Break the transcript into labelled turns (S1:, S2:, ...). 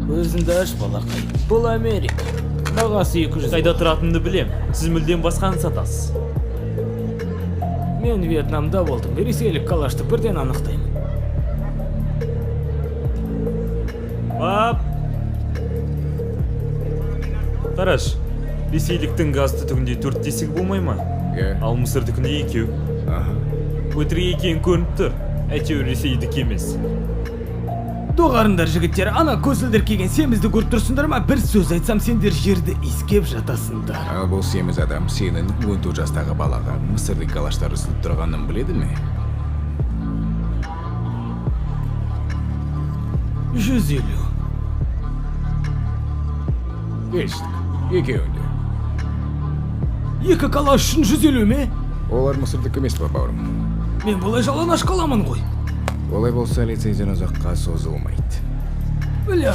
S1: Көзіңді аш, балақай. Бұл Америка. Бағасы 200.
S2: Қайда тұратынымды білем. Сіз мүлдем басқаны сатасыз.
S1: Мен Вьетнамда болдым. Ресейлік калашты бірден анықтаймын.
S2: Бап. Қараш, ресейліктің газ түтігінде төрт тесігі болмай ма?
S3: Иә.
S2: Ал мысырдікінде екеу.
S3: Аха.
S2: Өтірік екені көрініп тұр. Әйтеуір ресейдікі емес.
S1: Доғарыңдар, жігіттер, ана көзілдірік киген семізді көріп тұрсыңдар ма? Бір сөз айтсам, сендер жерді иіскеп жатасыңдар.
S3: Ал бұл семіз адам сенің 14 жастағы балаға мысырдың калаштары ұсынып тұрғанын біледі ме?
S1: 150.
S3: Келістік. Екеуінде.
S1: Екі калаш үшін 150 ме?
S3: Олар мысырдікі емес па, бауырым?
S1: Мен бұлай жалаңаш қаламын ғой.
S3: Олай болса, лицензияны ұзаққа созылмайды.
S1: Бля.